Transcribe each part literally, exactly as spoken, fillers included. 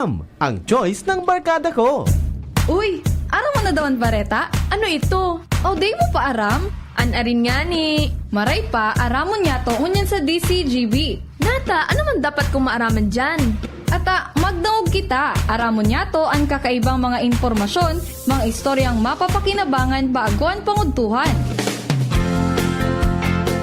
Ang choice ng barkada ko. Uy, aram mo na daw an bareta? Ano ito? O, di mo pa aram? An arin ngani. Maray pa, aramon niyato ngunyan sa D C G B. Nata, ano man dapat kong maaraman diyan? Ata, magdangog kita. Aramon niyato an kakaibang mga impormasyon, mga istoryang mapapakinabangan bago an pangudtuhan.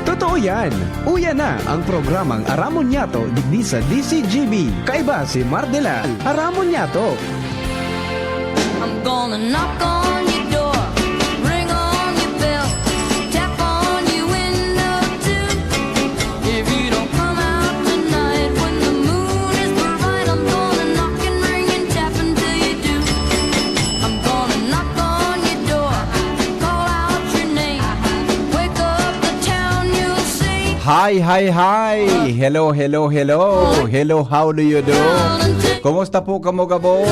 Totoo yan. Uya na ang programang Aramon Niyato digdi sa D C G B. Kaiba si Mardelal. Aramon Niyato. I'm gonna knock on your door, ring on your bell, tap on your window too. If you don't come out tonight when the moon is bright, I'm gonna knock and ring and tap until you do. I'm gonna knock on your door, call out your name, wake up the town, you'll see. Hi, hi, hi! Hello, hello, hello! Hello, how do you do? Kumusta po kamo gabo?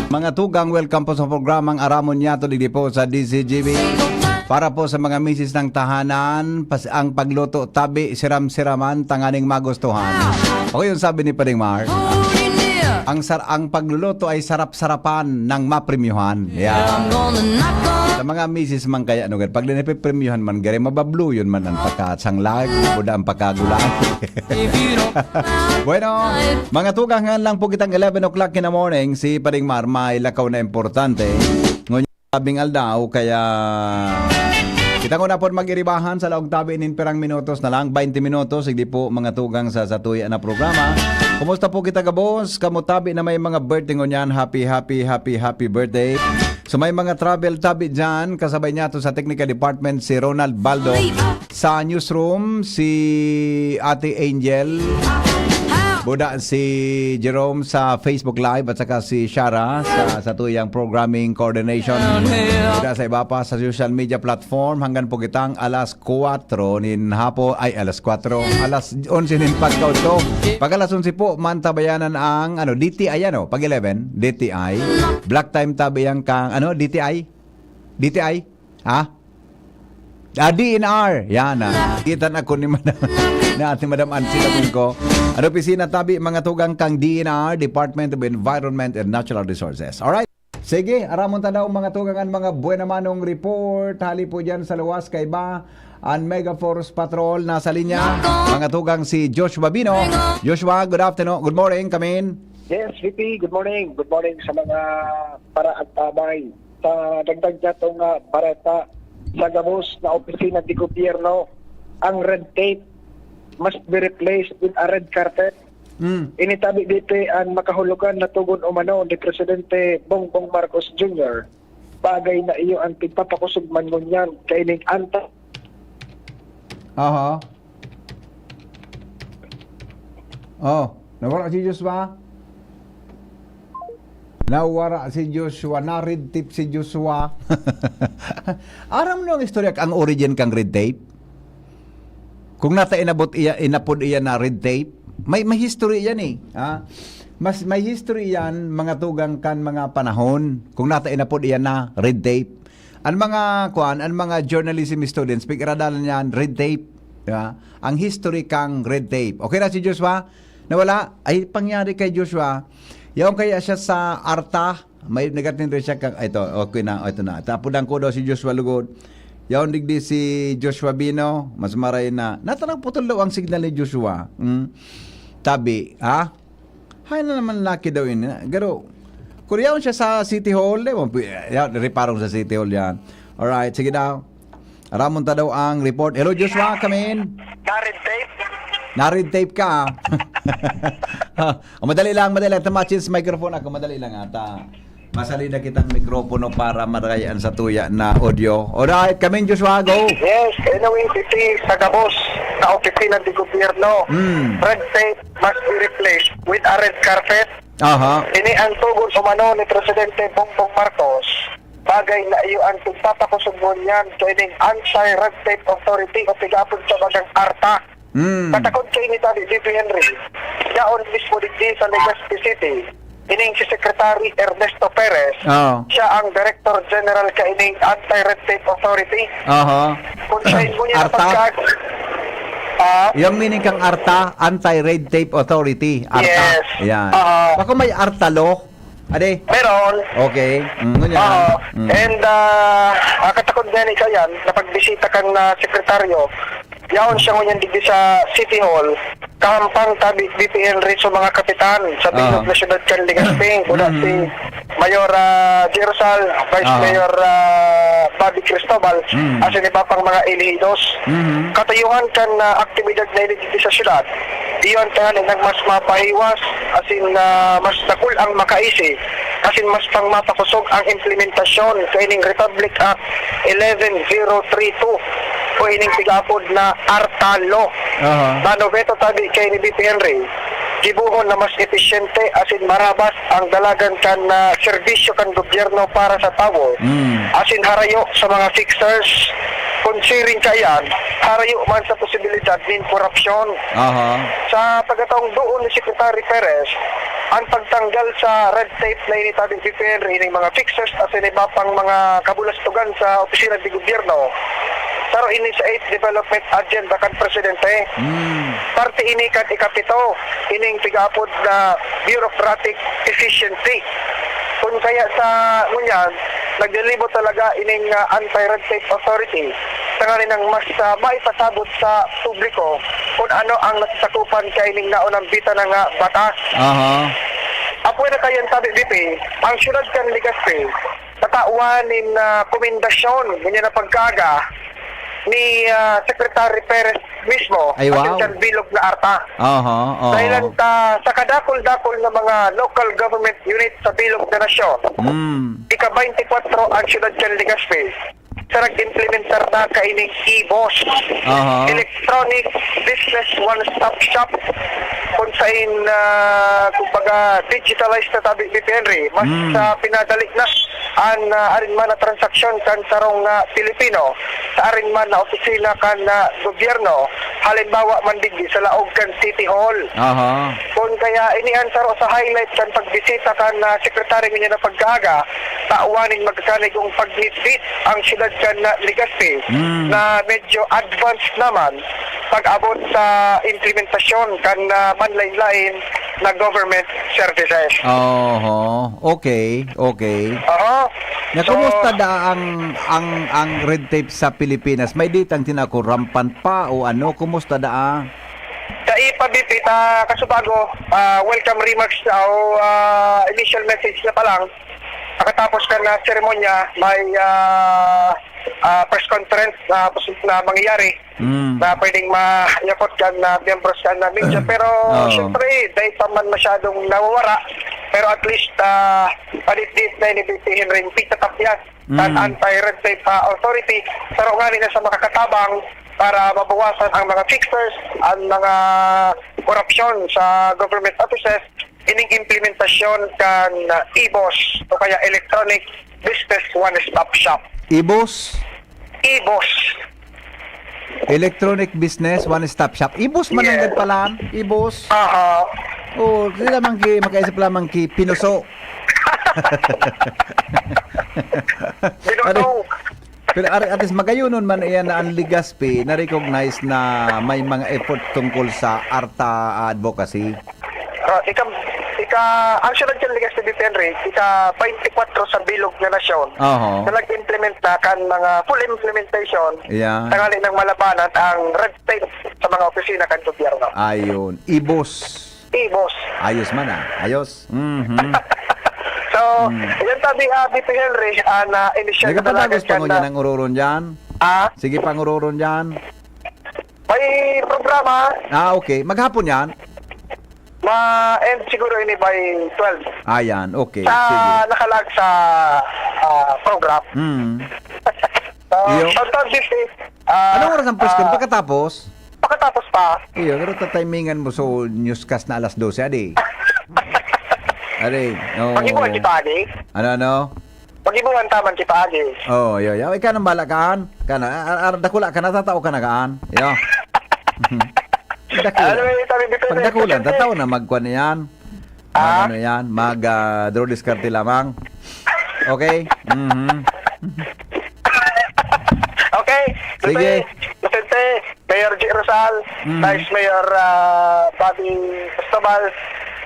Mga tugang, welcome po sa programang Aramon Niyato digdi po sa D C G B. Para po sa mga misis ng tahanan, pas ang pagluto tabi, siram-siraman, tanganing magustuhan. Ako yung sabi ni Pading Mar, ang, sar ang pagluluto ay sarap-sarapan ng mapremyuhan. Yeah. I'm gonna knock on Sa mga misis man kaya, no, pag napipremyuhan man, gari mababluyon man ang pagkasanglag, buda ang pagkagulaan. if you don't Bueno, mga tugang, ngan lang po kitang eleven o'clock in the morning, si Pading Mar may lakaw na importante. Ngunyan, sabing aldaw, kaya kita ko na po mag-iribahan sa laog tabi nin pirang minutos na lang, twenty minutos, hindi po mga tugang sa satuya na programa. Kumusta po kita gabos? Kamo tabi na may mga birthday ngunyan, happy, happy, happy, happy birthday. So may mga travel tabi dyan, kasabay niya to sa Technical Department si Ronald Baldo. Sa newsroom, si Ate Angel. Buda si Jerome sa Facebook Live at saka si Shara sa, sa tuyang programming coordination. Buda sa iba pa sa social media platform hanggang po kitang alas kuwatro nin hapo, ay alas kuwatro, alas onse nin pagkaudto. Pag alas onse po, mantabayanan ang ano, D T I ano, pag eleven, D T I. Black time tabi yan kang ano, D T I? D T I? Ha? Ah, D N R. Yan ah. Kita na ko ni Madam, na Ate Madam Ansi Domingo. Ano opisina tabi, mga tugang kang D N R, Department of Environment and Natural Resources. Alright? Sige, aramon ta daw mga tugang an mga buena manong report. Hali po dyan sa luwas kaiba, an Mega Force Patrol nasa linya. Mga tugang si Joshua Bino. Joshua, good afternoon. Good morning, come in. Yes, V P, good morning. Good morning sa mga para at tabay. Sa dagdag niya itong uh, bareta sa gabos na opisina de gobyerno, ang red tape must be replaced with a red carpet. Mm. Initabi dito ang makahulugan na tugon umano ni Presidente Bongbong Marcos Junior. Bagay na iyo ang pigpapakusog man ngunyan kaining anta Aha. Oh, nawara si Joshua? Nawara si Joshua, na-red tape si Joshua. Aram mo ang istorya, ang origin kang red tape? Kung nata inabot iya, inapod iya na red tape, may, may history yan eh. Ha? Mas may history yan, mga tugang kan mga panahon. Kung nata inapod iya na red tape. Ang mga, kuan, ang mga journalism students, pag-iradalan yan, red tape. Di ba? Ang history kang red tape. Okay na si Joshua? Nawala? Ay, pangyari kay Joshua, yaon kaya siya sa Arta, may nagatindo siya kang, ay, ito, okay na, ito na. Tapudan ko daw si Joshua Lugod. Yaon digdi si Joshua Bino, mas maray na. Natanang putol daw ang signal ni Joshua. Hmm? Tabi, ha? Hay na naman laki daw ini. Garo, kung yaon siya sa City Hall, di mo, pi- ya- reparong sa City Hall yan. Alright, sige daw. Aramon ta daw ang report. Hello, Joshua, come in. Na-red tape? Na-red tape ka. Ah, madali lang, madali lang. Tamachin sa microphone ako. Madali lang ata. Masalida kitang mikropono para marayan sa tuya na audio. Alright, come in, Joshua, go. Yes, anyway, V P, sa gabos na opisina de gobyerno, Hmm. red tape must be replaced with a red carpet. Aha. Ini ang tugon umano ni Presidente Bongbong Marcos. Bagay na iyo ang pigpapakusog ngunyan kaining anti-red tape authority o tigapon sa bagang Arta. Hmm. Patakod kay ni Tadi V P Henry, yaon mismo digdi sa Legazpi City. Ining si Secretary Ernesto Perez, Oh. siya ang Director General kaining Anti-Red Tape Authority. Aha. Kung siya inyo niya Arta? napagkag, Ah? Yung meaning kang ARTA, Anti-Red Tape Authority. ARTA. Yes. Yan. Ah. Baka may ARTA law? Ade? Meron. Okay. Mm, yun yan. Oo. Mm. And, ah, ah, katakod nga ni Kayan, napagbisita kan, ah, sekretaryo, yaon siya ngunyan digdi sa City Hall, kahampang tabi, B P Henry sa mga kapitan sa bilog Ah. na syudad kan Legazpi, mula Mhm. si Mayor, ah, Jerusal, Vice Ah. Mayor, ah, Bobby Cristobal, Mm. asin iba pang mga elehidos. Mhm. Katuyuhan kan, ah, aktibidad na ini digdi sa syudad, iyon tanganing mas mapahiwas, asin, ah, mas dakul ang makaisi, asin mas pang mapakosog ang implementasyon kaining Republic Act eleven zero three two o ining pigaapod na ARTA Law. Aha. Nano veto tabi kay ni B P Henry, gibohon na mas episyente asin marabas ang dalagan kan, ah, serbisyo kan gobyerno para sa tawo, Mm. asin harayo sa mga fixers. Kun siring kaiyan, harayo man sa posibilidad nin korupsyon. Aha. Sa pagkataong doon ni Secretary Perez, ang pagtanggal sa red tape na ini tabi ni B P Henry, ining mga fixers asin iba pang mga kabulastugan sa opisina de gobyerno, saro ini sa eighth development agenda kan presidente. Mm. Parte ini kan ikapito, ining pigaapod na bureaucratic efficiency. Kun kaya sa ngunyan, naglilibot talaga ining, ah, anti-red tape authority, tanganing mas, ah, maipasabot sa publiko kun ano ang nasasakupan kaining naunang bita na nga batas. Aha. Apoy na kayan tabi, B P, ang syudad kan Legazpi, natawan nin, ah, komendasyon, ngunyan na pagkaaga, ni, ah, Secretary Perez mismo, Ay, asin wow. kan bilog na ARTA. Aha, oo. Dahilan ta sa kadakul-dakul na mga local government unit sa bilog na nasyon, Mm. ika-twenty-four ang syudad kan Legazpi, sa nag-implementar na kaining e-boss, Aha. Electronic Business One Stop Shop, kung sain, ah, kumbaga, digitalized na tabi, B P Henry, mas, Mm. ah, pinadali na an, ah, arin man na transaksyon kan sarong, ah, Pilipino sa arin man na opisina kan, ah, gobyerno, halimbawa man digdi sa laog kan City Hall. Aha. Kun kaya ini an saro sa highlight kan pagbisita kan, ah, sekretaryo ngunyan na pagkaaga, tawan nin magkakanigong pagmitbit ang syudad kan, ah, Legazpi Mm. na medyo advanced naman pag-abot sa implementasyon kan, ah, manlain-lain na government services. Oho. Okay, okay. Oo. Na So, kumusta da ang, ang, ang red tape sa Pilipinas? May ditang tinako rampant pa o ano? Kumusta da? Sa ipa, B P, ta kasubago, ah, welcome remarks na o, ah, initial message na pa lang. Pagkatapos kan, ah, seremonya, may, ah, ah, press conference na, na mangyayari Mm. na pwedeng mayakot kan, ah, miyembros kan, ah, media. Pero, Oo. siyempre, dahil pa man masyadong nawawara, pero at least, ah, padit-dit na ini, B P Henry, pitatapyas kan Mm. anti-red tape, ah, authority. Saro ngani na sa makakatabang para mabawasan ang mga fixtures, ang mga korupsyon sa government offices, ining implementasyon kan, ah, e-boss o kaya Electronic Business One Stop Shop. E-boss? E-boss. Electronic Business One Stop Shop. E-boss man Yes. nanggad pala, e-boss. Aha. Oh, sila man ki, makaisip lamang ki pinuso. Binuto. Ano? Pero ari, at least, magayonon man iyan na ang Legazpi na-recognize na may mga effort tungkol sa ARTA advocacy. Ah, ika, ika, ang syudad kan Legazpi, B P Henry, ika-twenty-four sa bilog na nasyon Oho. na nag-implement na kan mga full implementation Yeah. tangali nang malabanan ang red tape sa mga opisina kan gobyerno. Ayun. E-boss. E-boss. Ayos man, ah. Ayos. Mhm. So, Mm. yan tabi, ah, B P Henry, ah, na inisyal na Nagpapatagos talaga pa ngunyan na ang uroron dyan? Ah? Sige, panguroron dyan. May programa. Ah, okay. Maghapon yan? Ma-end siguro ini by twelve. Ah, yan. Okay. Sa Sige. nakalag sa, ah, program. Mm. So, Iyo. so, so, this is, ah, Anong oras ang press con? ah, Pagkatapos? Pagkatapos pa. Iyo, pero tatimingan mo, so, newscast na alas dose, adi. Adi, oo. Pag-ibuhan kita, adi? Ano, ano? Pag-ibuhan taman kita, adi. Oo, iyo, iyo. Ikaw nang bala, kaan? Kana, ar-, ar-, dakula ka, natatao ka na, kaan? Iyo. Dakula. Ano yung sabi dito, Pag dakula, Vicente? Tatao na magkuan yan. Ah? Mag-, ano yan? Mag, ah, draw discarte lamang. Okay? Mhm. Okay. Sige. Vicente, Vicente, Mayor G. Rosal, Mhm. Vice Mayor ah, Bobby Cristobal,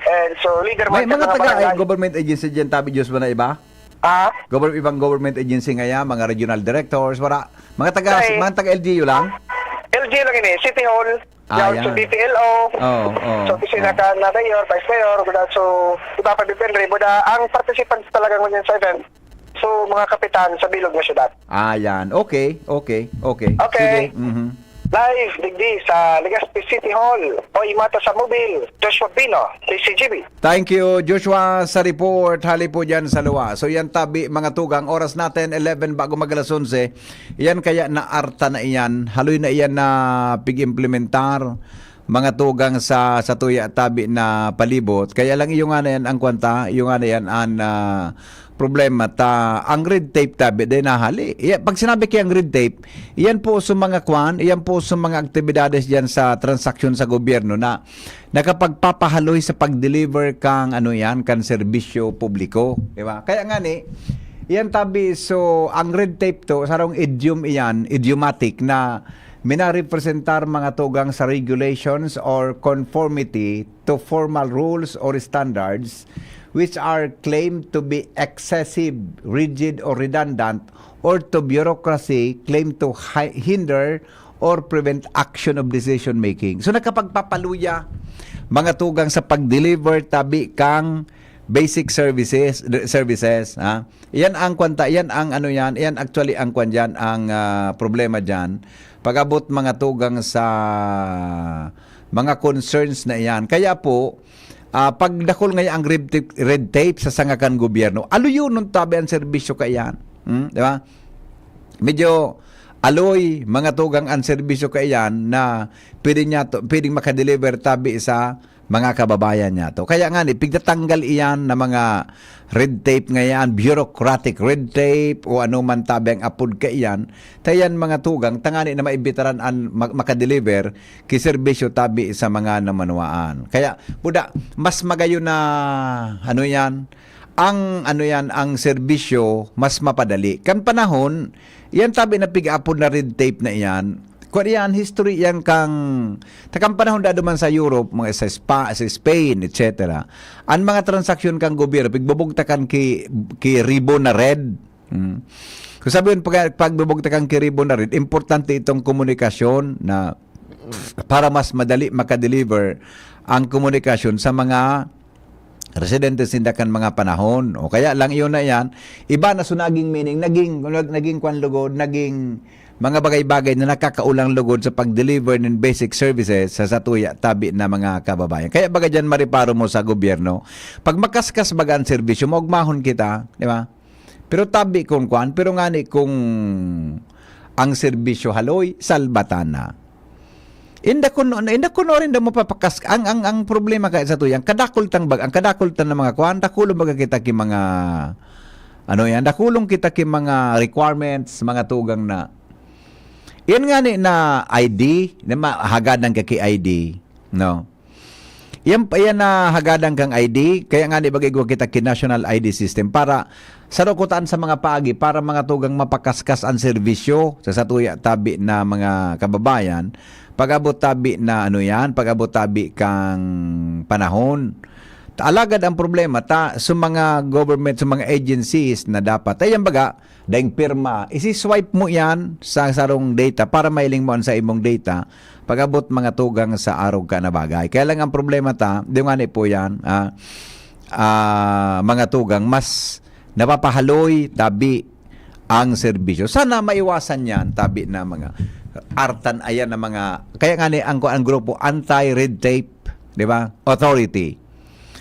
and so leader May man sa mga taga barangay. Government Agency dyan, tabi Diyos mo na iba? Ah, Government, ibang government agency nga yan, mga regional directors, wala. Mga taga, Ay. Mga taga L G U lang? L G lang ini, City Hall, Ah, yan, yan. sa D P L O, Oo, oo, sa opisina oo. kan na mayor, vice mayor, buda, so iba pa depende, buda, ang participants talaga ngunyan sa event, so mga kapitan sa bilog na syudad. Ah, yan. Okay, okay, okay. Okay. Sige. Mhm. Live, digdi sa Legazpi City Hall, o imata sa mobile, Joshua Pino, D C G B. Thank you, Joshua, sa report. Hali po dyan sa luwa. So, yan tabi, mga tugang. Oras natin, eleven bago mag alas onse. Yan kaya naarta na iyan. Haloy na iyan na pig-implementar. Mga tugang sa, sa tuya tabi na palibot. Kaya lang iyo nga na yan ang kwanta, iyo nga na yan ang ah, problema ta ang red tape tabi, di nahali. Iya, pag sinabi kayang red tape, iyan po sa mga kwan, iyan po sa mga aktibidades diyan sa transaksyon sa gobyerno na nakapagpapahaloy sa pag-deliver kang ano yan, kan serbisyo publiko, di ba? Kaya nga ni, yan tabi, so ang red tape to, sarong idiom iyan, idiomatic na minarepresentar mga tugang sa regulations or conformity to formal rules or standards which are claimed to be excessive, rigid, or redundant, or to bureaucracy claimed to hi- hinder or prevent action of decision making. So nakapagpapaluya mga tugang sa pag-deliver tabi kang basic services services ha. Yan ang kwanta, yan ang ano yan, yan actually ang kwan diyan, ang ah, problema diyan. Pag-abot mga tugang sa mga concerns na iyan. Kaya po, ah, pag dakul ngayon ang red tape, red tape sa sangakan gobyerno, aluyonon tabi ang serbisyo kaiyan. Hmm? Di ba? Medyo aloy, mga tugang ang serbisyo kaiyan na pwede niya to, pwedeng makadeliver tabi sa mga kababayan niya to. Kaya nga ni, pigtatanggal iyan na mga red tape ngayon, bureaucratic red tape o ano man tabi ang apod kaiyan, tayan mga tugang, tangani na maibitaran an mag- makadeliver ki serbisyo tabi sa mga namanuaan. Kaya, buda, mas magayon na, ano yan, ang, ano yan, ang serbisyo, mas mapadali. Kan panahon, yan tabi na pig-apod na red tape na iyan, kwan iyan, history iyan kang, takang panahon dado man sa Europe, mga sa, Spa, sa Spain, et cetera. Ang mga transaksyon kang gobyerno, pigbubugtakan ki, ki ribbon na red, Mm. Kung sabi yun, pag, pagbubugtak ang kiribon na rin, importante itong komunikasyon na para mas madali makadeliver ang komunikasyon sa mga residente sinda kan mga panahon. O kaya lang iyon na yan, iba na so naging meaning, naging, naging kwan lugod, naging mga bagay-bagay na nakakaulang lugod sa pag-deliver ng basic services sa satuya tabi na mga kababayan. Kaya baga dyan mariparo mo sa gobyerno, pag makaskas baga ang serbisyo, maugmahon kita, di ba? Pero tabi kung kwan, pero ngani kung ang serbisyo haloy, salbatana. Inda kuno, inda kuno rin daw mapapakas ang ang ang problema kaya sa tuyang kadakol tang bag ang kadakol tang mga kwan, dakulong baga kita ki mga ano yan, dakulong kita ki mga requirements, mga tugang na yan nga ni na I D, na mahagadan ka ki I D, no? Yan, yan na hagadan kang I D, kaya nga ni bagay kita ki national I D system para sa rukutan sa mga paagi para mga tugang mapakaskas ang serbisyo sa satuya tabi na mga kababayan, pag-abot tabi na ano yan, pag-abot tabi kang panahon. Alagad ang problema ta sa mga government, sa mga agencies na dapat, ay yan baga, daing pirma, isi-swipe mo yan sa sarong data para mailing mo an sa imong data pag-abot mga tugang sa arog ka na bagay. Kaya lang ang problema ta, di nga ni po yan, ah, ah, mga tugang, mas napapahaloy tabi ang serbisyo. Sana maiwasan yan, tabi na mga artan ayan na mga, kaya nga ni ang, ang grupo anti-red tape, di ba? Authority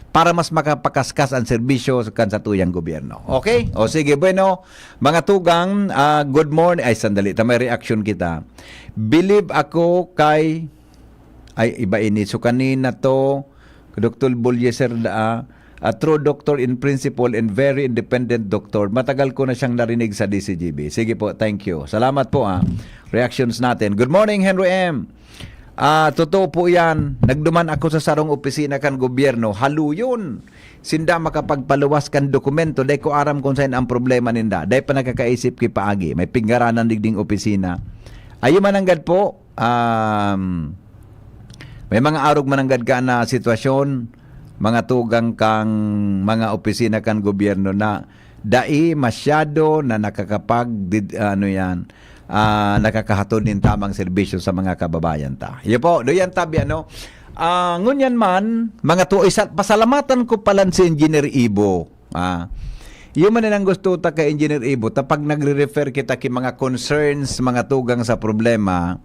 para mas makapakaskas ang serbisyo kan satuyang gobyerno. Okay? O sige, bueno, mga tugang, ah, good morning. Ay, sandali, ta may reaction kita. Believe ako kay, ay, iba ini. So, kanina to, Doktor Bolyeser da, a true doctor in principle and very independent doctor. Matagal ko na siyang narinig sa D C G B. Sige po, thank you. Salamat po, ah. Reactions natin. Good morning, Henry M. Ah, totoo po yan. Nagduman ako sa sarong opisina kan gobyerno. Haluyon. Sinda makapagpaluwas kan dokumento. Dai ko aram kung saan ang problema ninda. Dai pa nakakaisip ki paagi. May pinggaranan digding opisina. Ayo mananggad po. um, may mga arog mananggad ka na sitwasyon, mga tugang kang mga opisina kan gobyerno na dai masyado na nakakapag-, did-, ano yan, ah, nakakahatod nin tamang serbisyo sa mga kababayan ta. Iyo po, do yan tabi, ano? Ah, ngunyan man, mga tuo, isa, pasalamatan ko palan si Engineer Ibo. Ah, iyo man ang gusto ta kay Engineer Ibo, ta pag nagre-refer kita ki mga concerns, mga tugang sa problema,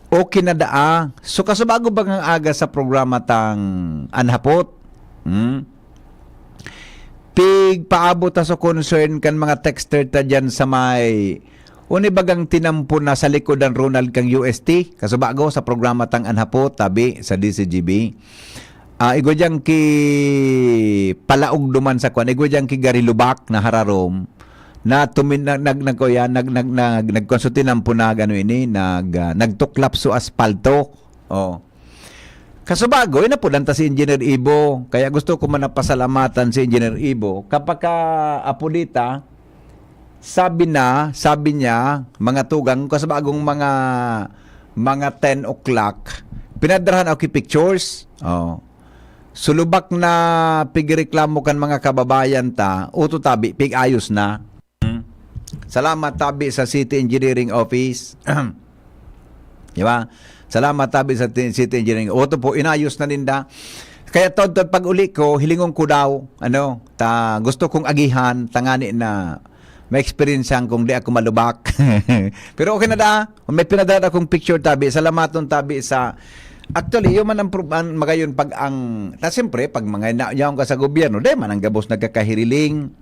okay na daa. So, kasubago ba ngang aga sa programa tang Anhapot? Hmm? Pigpaabot ta sa concern kan mga texter ta dyan sa may, uni bagang tinampo na sa likod ang Ronald kang U S T, kasubago sa programa tang Anhapot, tabi sa D C G B. Ah, igwa dyan ki palaog duman sa kwan, igwa dyan ki Garilubak na hararom, na tumin-, nag-, nag-, nagkuya, nag-, nag-, nag-, nagkonsulti ng punag, ano ini, nag-, ah, nagtuklap su aspalto. Oh. Kasubago, inapudan ta si Engineer Ibo. Kaya gusto ko man napasalamatan si Engineer Ibo. Kapaka apo dita, sabi na, sabi niya, mga tugang, kasubagong mga, mga ten o'clock, pinadrahan ako ki pictures. Oh. Sulubak na pigreklamo kan mga kababayan ta, uto tabi, pig-ayos na. Hmm. Salamat tabi sa City Engineering Office. Di ba? Salamat tabi sa ti-, City Engineering. Uto po, inayos na ninda. Kaya tod-tod pag uli ko, hilingon ko daw, ano, ta, gusto kong agihan, tangani na maeksperiensyahan kung di ako malubak. Pero okay na da. May pinadala akong picture tabi. Salamaton tabi sa, actually, yun man ang, pro-, ang magayon pag ang, ta, siyempre, pag mga na, yaon ka sa gobyerno, di man ang gabos nagkakahiriling.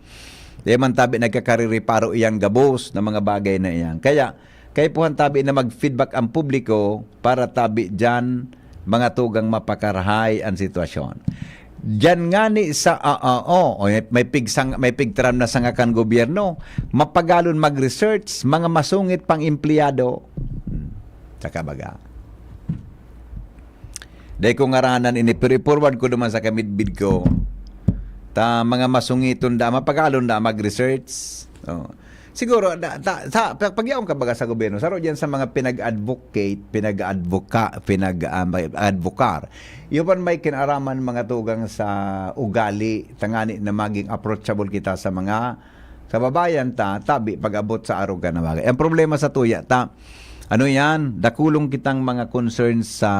Di man tabi nagkakarereparo iyan gabos na mga bagay na iyan. Kaya, kaipuhan tabi na mag-feedback ang publiko para tabi diyan mga tugang mapakarahay ang sitwasyon. Diyan ngani sa, ah, ah, oh, oh, may, may pigsang-, may pigtaram na sanga kan gobyerno, mapagalon mag-research, mga masungit pang empleyado. Hmm. Saka baga. Dai ko ngaranan ini, pero i-forward ko naman sa kamidbid ko. Ta, mga masungiton da, mapagalon da mag-research. Oh. Siguro, da, ta, sa, pag, pag yaon ka baga sa gobyerno, saro diyan sa mga pinag-advocate, pinag-advoka-, pinag, ah, may advokar. Iyo pa may kinaraman mga tugang sa ugali, tangani na maging approachable kita sa mga kababayan ta, tabi pag-abot sa aruga na bagay. Ang problema sa tuya ta, ano yan, dakulong kitang mga concerns sa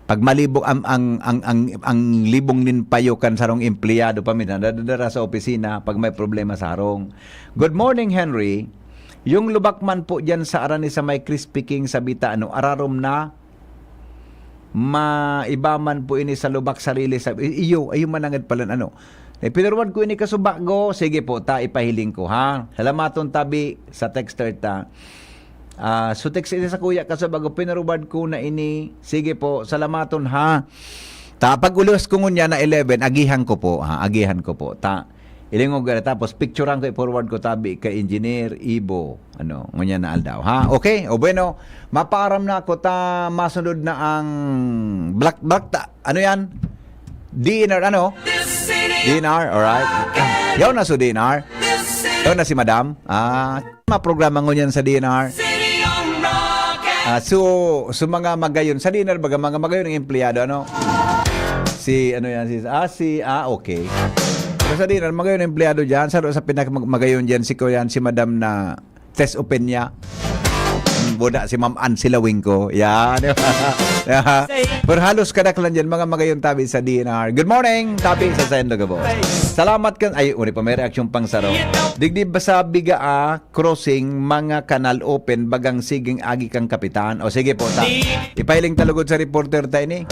pag malibog ang, ang, ang, ang, ang libong nin payo kan sarong empleyado pa minsan, dadadara sa opisina pag may problema sa harong. Good morning, Henry. Yung lubak man po dyan sa arani sa may Crispy King sa Bita, ano, ararom na, maiba man po ini sa lubak sarili sa, i-, iyo, ayo manangad palan, ano. Eh, pinurwad ko ini kasubago, sige po, ta, ipahiling ko, ha. Salamaton tabi sa texter ta. Ah, so text ini sa kuya kasubago, pinurwad ko na ini, sige po, salamaton, ha. Ta, pag ulos ko ngunya na eleven, agihan ko po, ha, agihan ko po. Ta, ilingog ka na, tapos picturean ko, i-forward ko tabi kay Engineer Ibo. Ano, ngunya na aldaw, ha? Okay, o bueno, mapaaram na ako ta, masunod na ang Black, Black ta, ano yan? D N R, ano? D N R, alright. Yaw na so D N R. Yaw na si Madam. Ah, mga programa ngunyan sa D N R. Ah, so, so mga magayon, sa D N R baga, mga magayon ang empleyado, ano? Si, ano yan, si, ah, si, ah, okay. Pero sa D N R, magayon ang empleyado dyan. Sa, sa pinaka mag-, magayon dyan, si Kuyan, si Madam na Tess Opeña. Buda si Ma'am Ann Silawingko. Yan, di ba? Pero halos kadaklan dyan, mga magayon tabi sa D N R. Good morning, tabi sa Sendo Gabos. Salamat kan, ay, uni pa, may reaksyon pang saro. Digdi ba sa Biga, ah, crossing, mga kanal open, bagang siging agi kang kapitan? O sige po, ta. Ipahiling talugod sa reporter ta ini.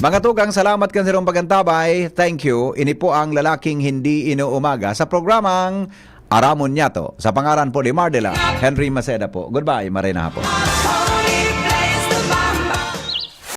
Mga tugang, salamat kan sarong pagantabay. Thank you. Ini po ang lalaking hindi inuumaga sa programang Aramon Niyato. Sa pangaran po ni Mardela, Henry Maceda po. Goodbye, maray na hapon.